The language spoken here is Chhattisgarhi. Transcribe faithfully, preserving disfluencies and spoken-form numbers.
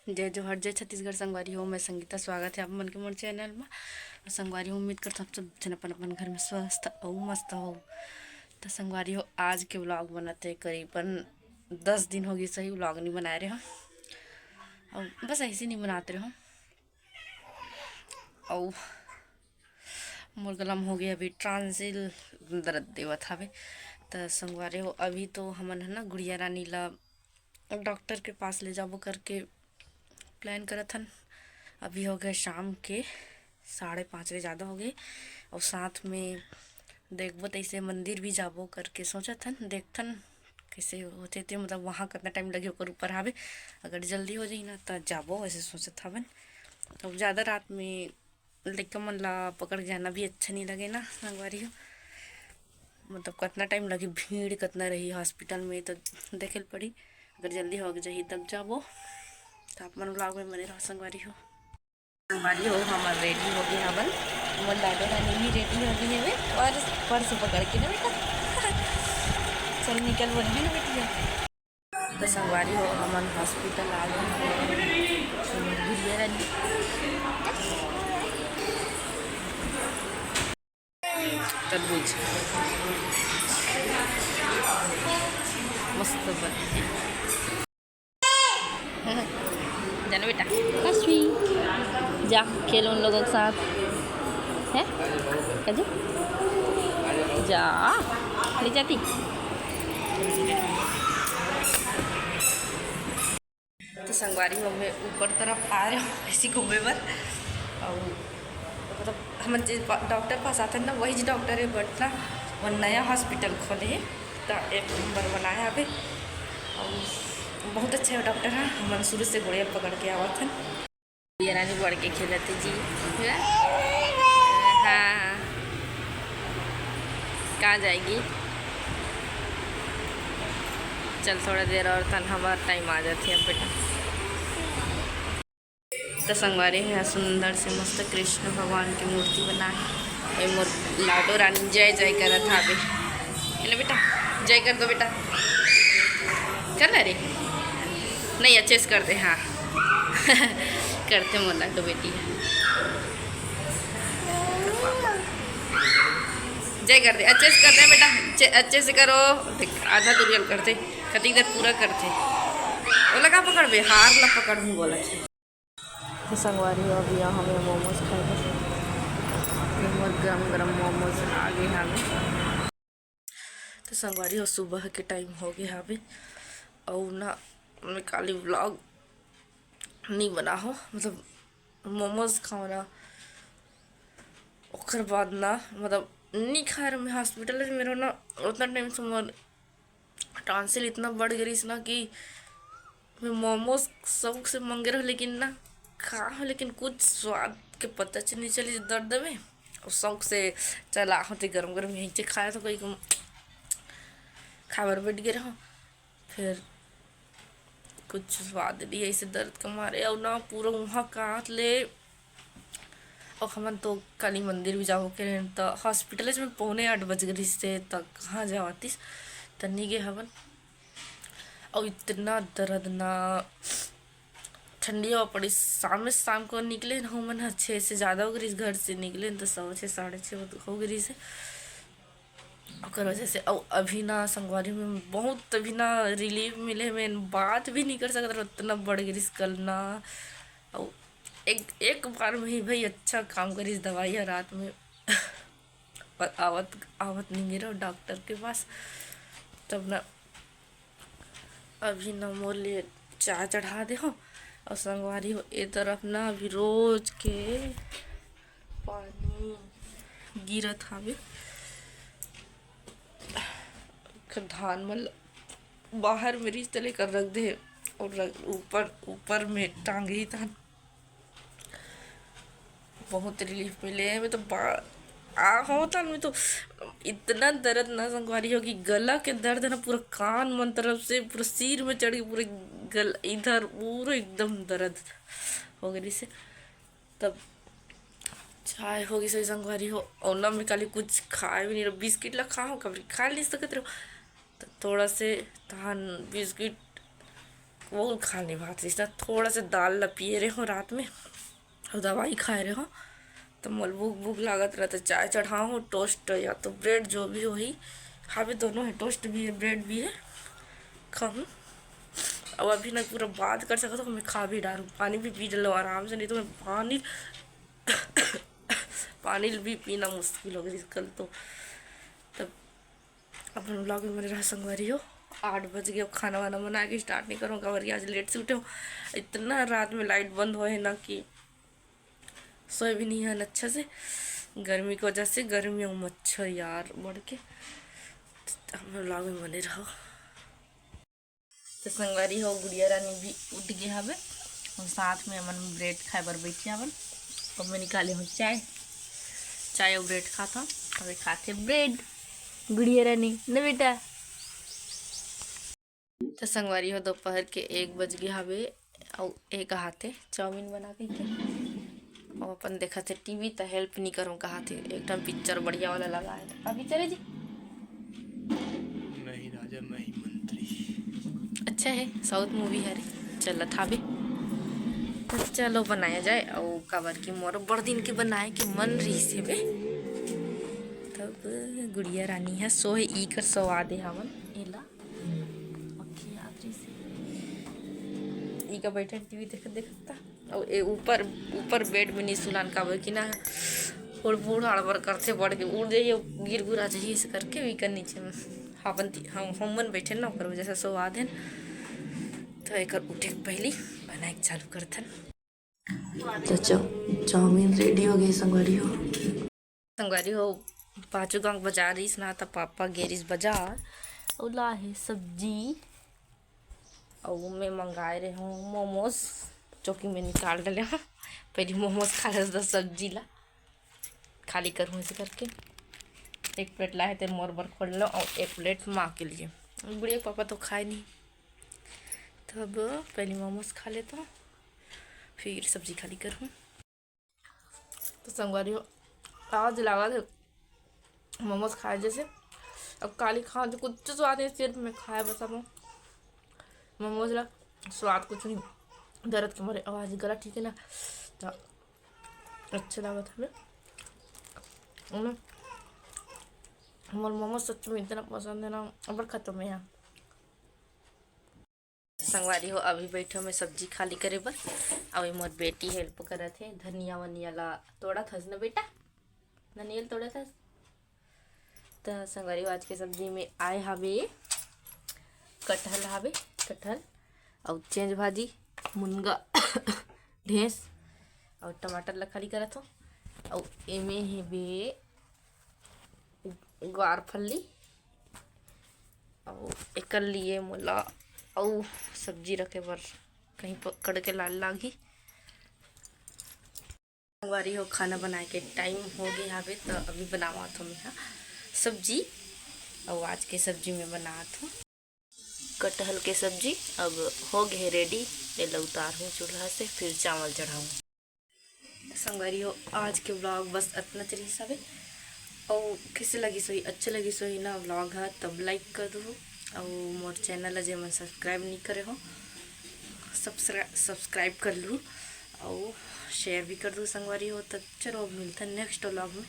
जय जोहार, जय छत्तीसगढ़ संगवारी हो, मैं संगीता, स्वागत है आप मन के मोर चैनल में। और संगवारी हो, उम्मीद करता हूँ आप सब जन अपन अपन घर में स्वस्थ अउ मस्त हो। तो संगवारी हो, आज के व्लॉग बनाते करीबन दस दिन हो गई सही, व्लॉग नहीं बनाए रहे हो। और बस ऐसे नहीं बनाते रहो। और मोर गला में हो गया अभी टॉन्सिल, दर्द देवत हवे। तो संगवारी हो, अभी तो हमन है ना गुड़िया रानी ला डॉक्टर के पास ले जाबो करके प्लान करत हन। अभी हो गए शाम के साढ़े पाँच बजे ज़्यादा हो गए। और साथ में देखबो तैसे मंदिर भी जाबो करके सोचत हन। देखथन कैसे होथे ते, मतलब वहाँ कितना टाइम लगे ओकर ऊपर हावे। अगर जल्दी हो जाही ना तो जाबो, ऐसे सोचत हवन। अब ज़्यादा रात में लइका मन ला पकड़ के जाना भी अच्छा नहीं लगे ना संगवारी हो। मतलब कितना टाइम लगे, भीड़ कितना रही हॉस्पिटल में, तो देखे ल पड़ी। अगर जल्दी हो जाही तब जाबो। तो आप मन व्लॉग में बने रहो संगवारी हो। संगवारी हो, हमर रेडी हो गए हवन। मोर लाडो रानी भी रेडी हो गई हवे। और पर्स पकड़ के ना बेटा। चल निकल बोल भी ना बेटिया। तो संगवारी हो, हमन हॉस्पिटल आ गए हवन। हमर गुड़िया रानी। तरबूज मस्त बने। जाना बेटा, अश्वी, जा खेल उन लोगों के साथ। है कजू, जा ले जाती। तो संगवारी हो, मैं ऊपर तरफ आ रहे हो ऐसी घूमे बर। और मतलब हमन जे डॉक्टर पास आते हैं ना, वही डॉक्टर है, बट ना वो नया हॉस्पिटल खोले है, तो एक नंबर बनाया अभी। और बहुत अच्छा डॉक्टर है, हमन शुरू से गोड़िया पकड़ के आवत हन। ये रानी बढ़ के खेलत है जी। हाँ, हाँ। कहाँ जाएगी? चल थोड़ा देर और तन हमार टाइम आ जाती है बेटा। तो संगवारी है सुंदर से मस्त कृष्ण भगवान की मूर्ति बना है। ये मोर लाडो रानी जय जय करत हावे। ले बेटा, जय कर दो बेटा। कर ना रे, नहीं अच्छे से कर दे। हाँ करते मोर लाडो बेटी है। जय कर दे, अच्छे से कर दे बेटा, अच्छे से करो। देख आधा दुरियल करते, कतिक देर पूरा करते। वो लगा पकड़ बे, हार ला पकड़ हूँ बोला। तो संगवारी हो, अभी यहाँ हमें मोमोज खाए बर। हमर गरम गरम मोमोज आ गए हवे। तो संगवारी हो, सुबह के टाइम हो गए हवे। और ना मैं काली व्लॉग नहीं बना हो, मतलब मोमोज खाओ ना, ओकर बाद ना मतलब नहीं खाए रहो। मैं हॉस्पिटल में रहो ना, उतना टाइम से मोर टॉन्सिल इतना बढ़ गई ना कि मैं मोमोज शौक से मंगे रहो, लेकिन ना खा हो, लेकिन कुछ स्वाद के पता च नहीं चली दर्द में। और शौक से चला होते गरम गरम यहीं से खाया तो कोई खाए बर बैठ गए रहो। फिर कुछ स्वाद नहीं है इसे दर्द के मारे। और ना पूरा वहाँ काट ले। और हमन तो काली मंदिर भी जाबो के रहेन, त हॉस्पिटल में पौने आठ बज गए से, त कहाँ जावतिस, त नहीं गए हवन। और इतना दर्द ना, ठंडी हवा पड़ी, शाम में, शाम को निकले न, हमन ह छः से ज़्यादा हो गई, घर से निकले न, तो सवा छः, साढ़े छः हो गई से। ओकर वजह से, अउ अभी ना संगवारी में बहुत अभी ना रिलीफ मिले, मैं बात भी नहीं कर सकत रहो, इतना बढ़ गई कल ना। अउ एक, एक बार में ही भाई अच्छा काम करिस दवाई है रात में। पर आवत, आवत नहीं गिरो डॉक्टर के पास, तब ना अभी ना मोर लिए चाय चढ़ा दे हो। और संगवारी हो, ए तरफ ना अभी रोज के पानी गिरत हावे। धान मन ल बाहर में रिश्ते लेकर रख दे और रख, ऊपर, ऊपर में टांगी धान। बहुत रिलीफ मिले है। मैं तो बा-, आ होता मैं तो इतना दर्द ना संगवारी हो कि गला के दर्द ना पूरा कान मन तरफ से पूरा सिर में चढ़ के पूरे गल इधर पूरा एकदम दर्द हो गई से। तब चाय हो गई सही संगवारी हो। और ना मैं काली कुछ खाए भी नहीं रहो, बिस्किट ला खाओ कभी खा नहीं सकत रहो। तो थोड़ा से तहान बिस्किट वो खा नहीं पात रहिस ना, थोड़ा सा दाल ला पिए रहे हो रात में और दवाई खाए रहे हो, तो मोला भूख भूख लागत रहता, चाय चढ़ाओ हो, टोस्ट या तो ब्रेड जो भी होही, हावे दोनों है, टोस्ट भी है, ब्रेड भी है, खाऊँ। अब अभी ना पूरा बात कर सकत हो, मैं खा भी डारूँ, पानी भी पी डालो आराम से, नहीं तो मैं पानी पानी भी पीना मुश्किल हो गई कल तो। तब अपन ब्लॉग में बने रहा संगवारी हो। आठ बज गए, अब खाना वाना बना के स्टार्ट नहीं करूँ, काबर कि आज लेट से उठे हो। इतना रात में लाइट बंद होए है ना कि सोए भी नहीं है अच्छा से, गर्मी की वजह से। गर्मी और मच्छर यार बढ़ के। तो अपन ब्लॉग में बने रहो। तो संगवारी हो, गुड़िया रानी भी उठ गए हवे और साथ में हमन ब्रेड खाए बर बैठे हवन। और मैं निकाले हूँ चाय, चाय और ब्रेड खात हूँ। अबे खाते ब्रेड गुड़िया रानी, न बेटा? तो संगवारी हो, दोपहर के एक बज गए हवे और एक हाथे चाउमीन बना के, के और अपन देखत है टीवी, त हेल्प नहीं करूँ कहा थे। एक ठन पिक्चर बढ़िया वाला लगा है, अभी चले जी। मैं ही राजा, मैं ही मंत्री। अच्छा है, साउथ मूवी है रे, चलत हावे। तो चलो बनाया जाए। और काबर की मोर बड़ दिन के बनाए के मन रही से बे। तब गुड़िया रानी है, सोए ई कर सवा दे हवन एला। अखियात रहिस। ई का बैठन टीवी देखत देखत ता। अउ ए ऊपर, ऊपर बेड में नहीं सुलान, काबर कि ना हुड़बुड़ हड़बड़ करथे, बढ़ के उड़ जाइए, गिर गुरा जाइए, ऐसे करके वी कर नीचे में अपन ती-, हम, हम मन बैठे ना, ओकर वजह से सोवा देन। तो एकर उठे के पहली बनाए के चालू करथन। तो चौ-, चाउमीन रेडी हो गई संगवारी हो। संगवारी हो, पाँचों गांव बाजार रहिस ना, त पापा गे रहिस बाजार अउ लाहे सब्जी। अउ मैं मंगाए रहे हूँ मोमोज, जो कि मैं निकाल डाले हूँ। पहले मोमोज खा लेस, दस सब्जी ला खाली करूँ ऐसे करके। एक प्लेट लाए थे मोर बर खोल लो और एक प्लेट माँ के लिए। गुड़िया के पापा तो खाए नहीं, तब पहले मोमोज खा लेता हूँ, फिर सब्जी खाली करूँ। तो संगवारी हो, आज लागत है मोमोज खाए जैसे। अब काली खाओ जो कुछ स्वाद नहीं, सिर्फ मैं खाए बस अब मोमोज ला, स्वाद कुछ नहीं। दर्द के मारे आवाज गला ठीक है ना, तो अच्छा लागत हवे। हमें मोर मोमोज सच में इतना पसंद है ना, अब खत्म है यहाँ। संगवारी हो, अभी बैठो मैं सब्जी खाली करे बर। अभी मोर बेटी हेल्प करत हे, धनिया वनिया ला तोड़त हस न बेटा, धनिया ला तोड़त हस। त संगवारी हो, आज के सब्जी में आए हवे कटहल, हवे कटहल अउ चेंज भाजी, मुनगा ढेंस अउ टमाटर ला खाली करत हो। अउ एमे हेबे ग्वार फल्ली, अउ एकर लिए मोला अउ सब्जी रखे बर कहीं पकड़ के लाल लागही। संगवारी हो, खाना बनाए के टाइम हो गए हवे, तो अभी बनावत हूँ मैं हा सब्जी। अउ आज के सब्जी में बनात हूँ कटहल के सब्जी। अब हो गए रेडी, एला उतार हूँ चूल्हा से, फिर चावल चढ़ाऊँ। संगवारी हो, आज के व्लॉग बस अतना च रहिस हवे। अउ कइसे लगिस होही, अच्छा लगिस होही ना व्लॉग ह, तब लाइक कर दू। अउ मोर चैनल ला जेमन सब्सक्राइब नइ करे हो, सब्सक्रा-, सब्सक्राइब कर लू अउ शेयर भी कर दू संगवारी हो। तब चलो, अब मिलथन नेक्स्ट व्लॉग में।